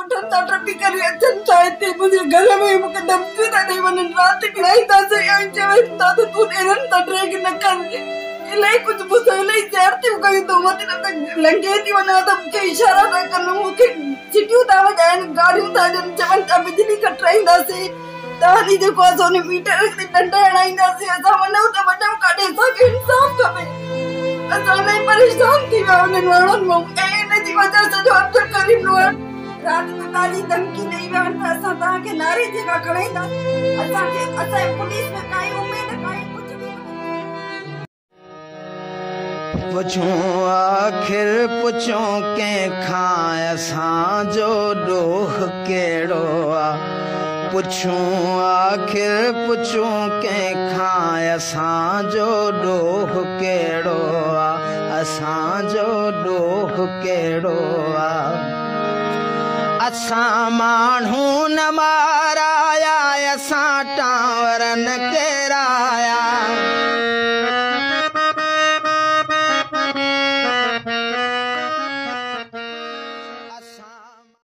ڳوٺن تان ٽپي ڪري اچن ٿا هتي منهنجي گهر ۾ مون کي ڌمڪيون ٿا ڏئي وڃن. رات کڻائينداسين ۽ چون ٿا ته تون ڏيرن سان ڊريگ نه ڪر. الاهي ڪجهه مون سان الاهي زيادتيون ڪيون اٿئون. مان ته لنگهي ٿي وڃان ته مون کي اشارا ٿا ڪن، مون کي سٽيون ٿا وڄائن، گاريون ٿا ڏين، چون ٿا بجلي ڪٽرائينداسين، توهان جي جيڪو آهي سو ان ميٽر تي ڏنڊ هڻائينداسين. اسان وڃون ته وڃون ڪاڏي؟ اسان کي انصاف کپي. اسان الاهي پريشان ٿي ويا انهن ماڻهن مان ۽ ان جي وجه سڄو عبدالڪريم لوهار رات جو تازي ڌمڪي ڏئي ويا آهن ته اسان توهان کي ناري جي کان کڻائينداسين. اسان کي اسان جي پوليس ۾ ڪائي اميد ڪائي ڪجهه به ڪونهي. پڇون آخر پڇون ڪنهن کان اسان جو ڏوهه ڪهڙو آ. پڇون آخر پڇون ڪنهن کان اسان جو ڏوهه ڪهڙو آ. اسان جو ڏوهه ڪهڙو آ. اسان ماڻهو نه مارايا اسان ٽانورن کي